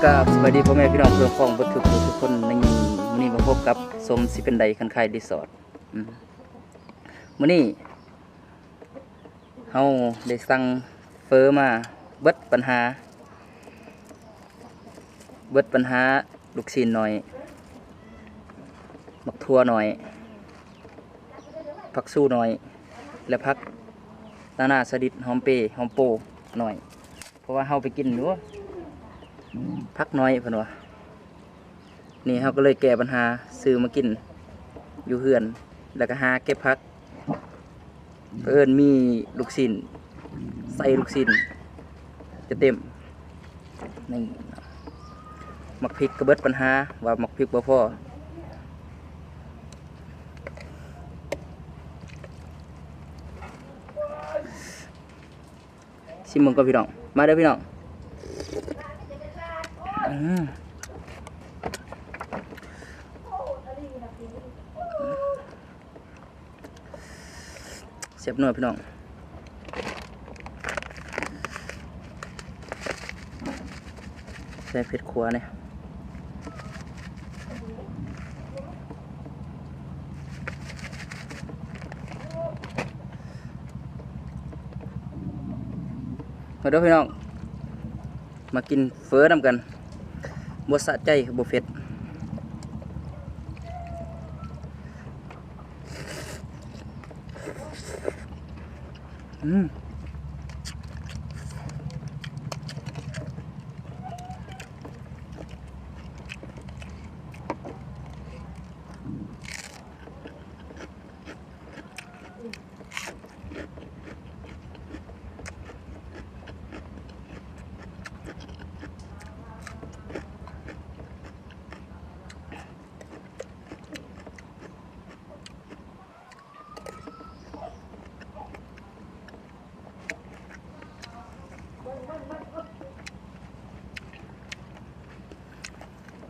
ກາບສະບາຍດີພໍ່ແມ່ພີ່ນ້ອງເພື່ອນພ້ອງເບິດທຸກຜູ້ທຸກຄົນ. ໃນມື້ນີ້ມາພົບກັບສົມຊິເປັນໃດຄັນຄາຍຣີສອດ. ອືມ ມື້ນີ້ເຮົາໄດ້ສັ່ງເຝີມາ ເບິດບັນຫາ ເບິດບັນຫາ ລູກຊີ້ນໜ້ອຍ, ໝາກຖົ່ວໜ້ອຍ, ຜັກຊູໜ້ອຍ ແລະ ຜັກນານາຊະນິດ, ຫອມເປ, ຫອມໂປໜ້ອຍ. ເພາະວ່າເຮົາໄປກິນຢູ່ ຜັກໜ້ອຍເພິ່ນວ່າ. ນີ້ເຮົາກໍເລີຍແກ້ບັນຫາ ຊື້ມາກິນຢູ່ເຮືອນ ແລ້ວກໍຫາເກັບຜັກ. ເອີນມີລູກຊີ້ນ ໃສ່ລູກຊີ້ນຈະເຕັມ. ນີ້ ໝາກພິກກໍເບິດບັນຫາ ວ່າໝາກພິກບໍ່ພໍ. ຊິມເບິ່ງກ່ອນພີ່ນ້ອງ. ມາເດີພີ່ນ້ອງ. ອືມ ແຊບນົວພີ່ນ້ອງ. ໃສ່ເຜັດຂົ້ວແດ່. ມາເດີພີ່ນ້ອງ ມາກິນເຝີນຳກັນ. ບໍ່ສະໃຈ ບໍ່ເຜັດ. ອືມ.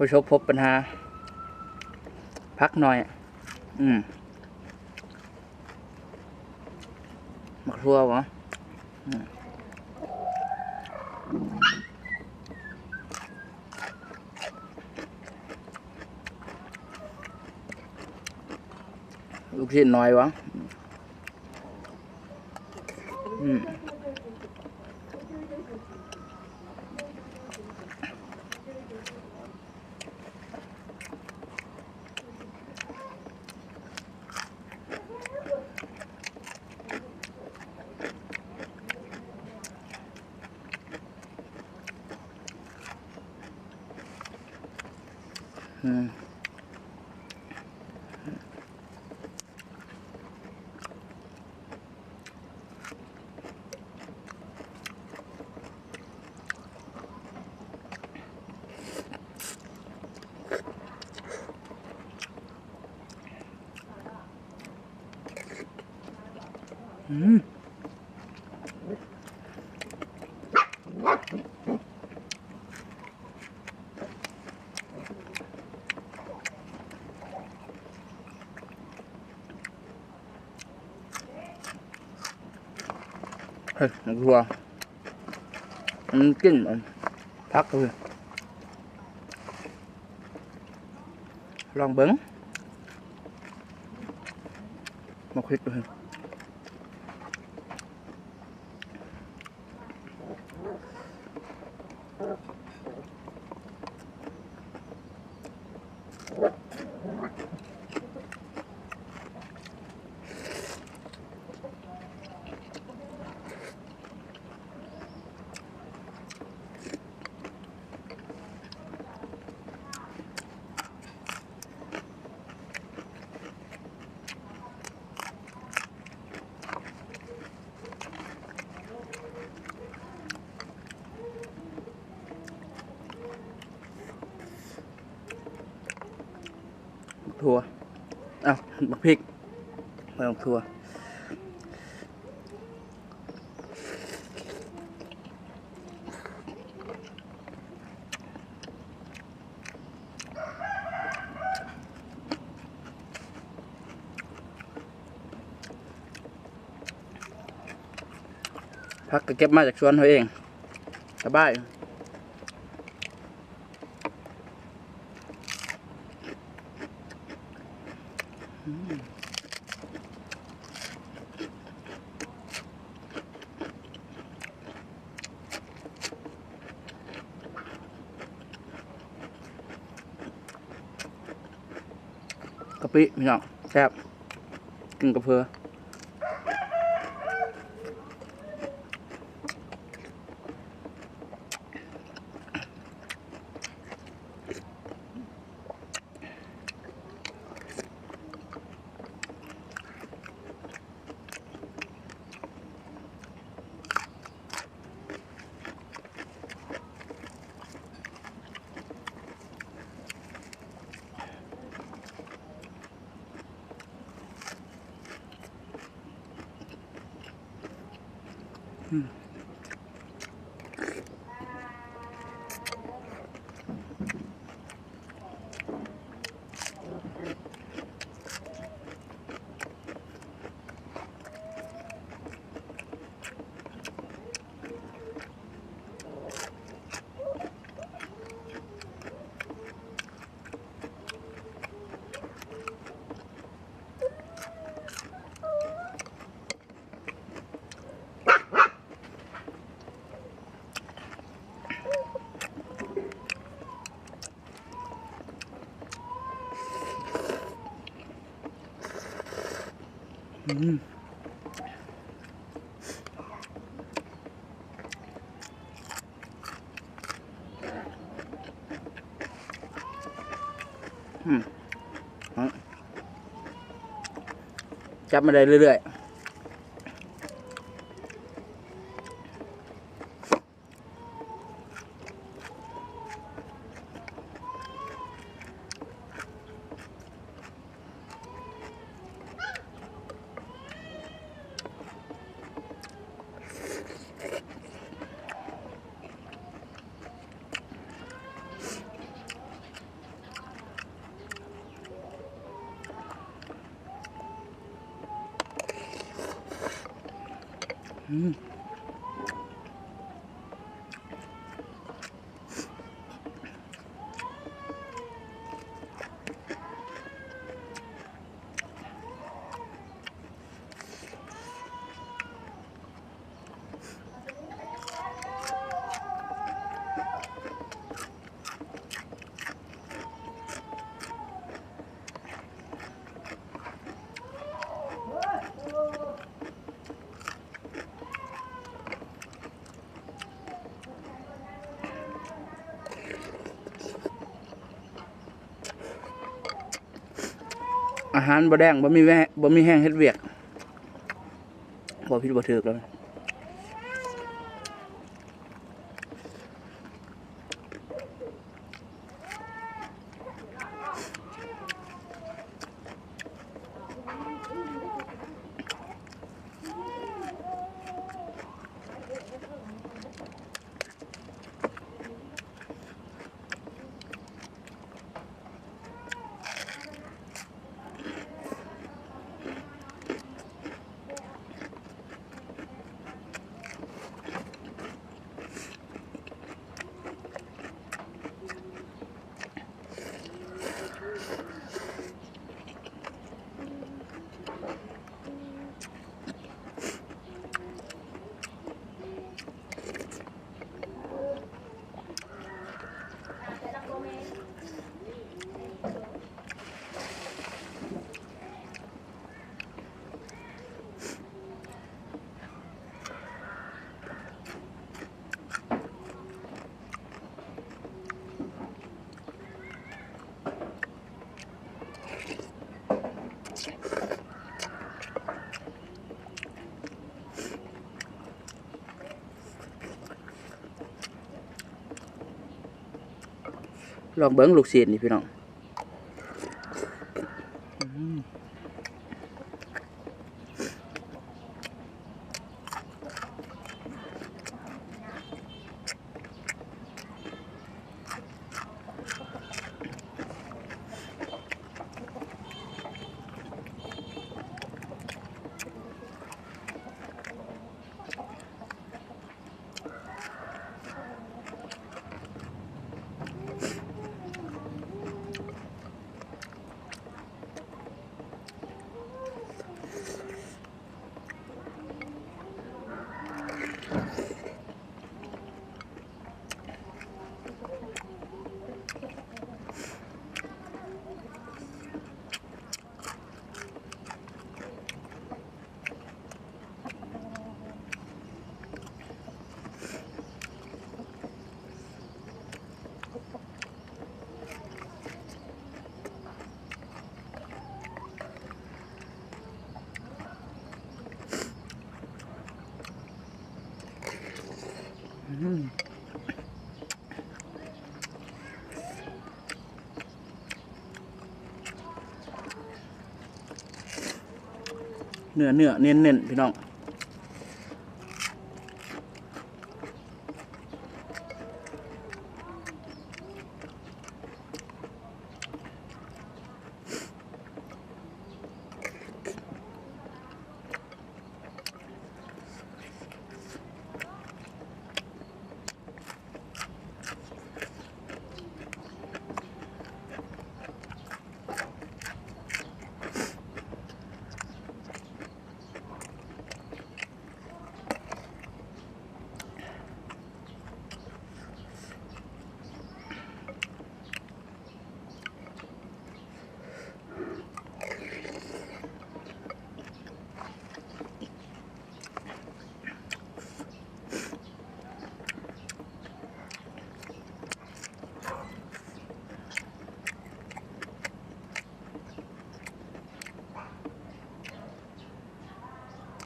ປະສົບພົບບັນຫາ ຜັກໜ້ອຍ. ອືມ ໝາກຖົ່ວບໍ? ອືມ ລູກຊີ້ນໜ້ອຍບໍ? ອືມ. ອືມ. ອືມ. ເອີ ໝາກຖົ່ວ ມັນກິນອັນຜັກເລີຍ. ລອງເບິ່ງ ໝາກພິກເລີຍ. ຖົ່ວ ອ້າວ ໝາກພິກ ໝາກຖົ່ວ. ຜັກກໍເກັບມາຈາກສວນເຮົາເອງ ສະບາຍ. ກະປິພີ່ນ້ອງ ແຊບ ກິນກັບເຜື່ອ. ອືມ ຈັບມາໄດ້ເລື້ອຍໆ. ອືມ. ອາຫານບໍ່ແດງ ບໍ່ມີແຮ- ບໍ່ມີແຮງເຮັດວຽກ ບໍ່ຜິດບໍ່ຖືກແລ້ວ. ລອງເບິ່ງລູກຊີ້ນນີ້ພີ່ນ້ອງ. ອືມ. ອ ເນື້ອ ເນື້ອເນັ້ນໆ ພີ່ນ້ອງ.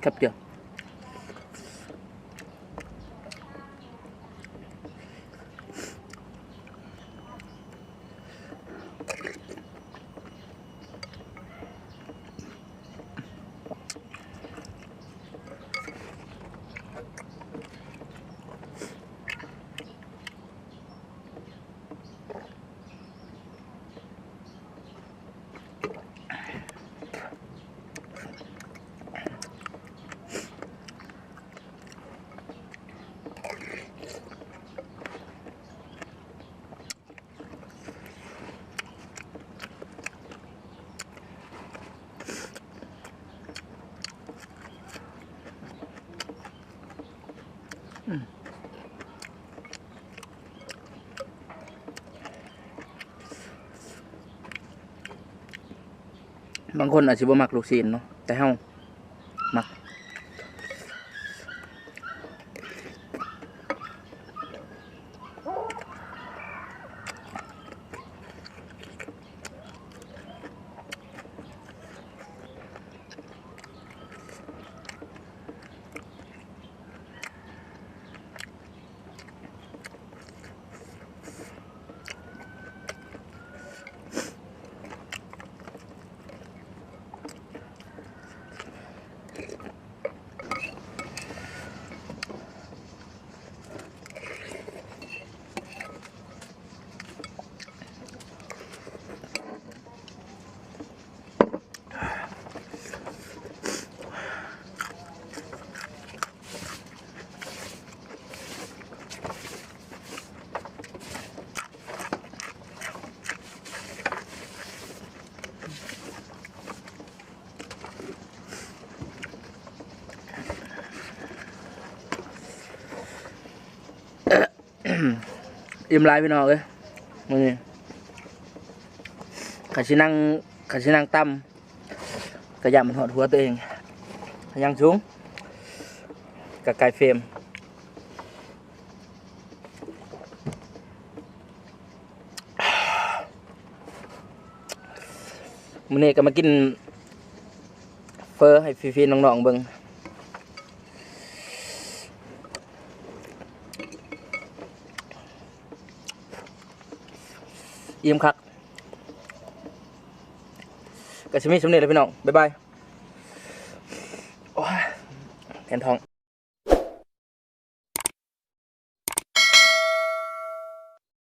ຄັບເຈົ້າ. ບາງຄົນອາດຊິບໍ່ມັກລູກຊີ້ນເນາະ ແຕ່ເຮົາມັກ. ອີ່ມຫຼາຍພີ່ນ້ອງເອີຍ ມື້ນີ້ຂ້ອຍຊິນັ່ງ ຂ້ອຍຊິນັ່ງຕຳ ກະຢ້ານມັນຮອດຫົວຕົວເອງ ຍັງສູງ ກະໄກເຟຣມ. ມື້ນີ້ກະມາກິນເຝີໃຫ້ພີ່ໆນ້ອງໆເບິ່ງ ອີ່ມຄັກ. ກະຊິມີສ່ຳນີ້ແຫຼະພີ່ນ້ອງ ບາຍບາຍ. ໂອ້ຍ ແໜ້ນທ້ອງ.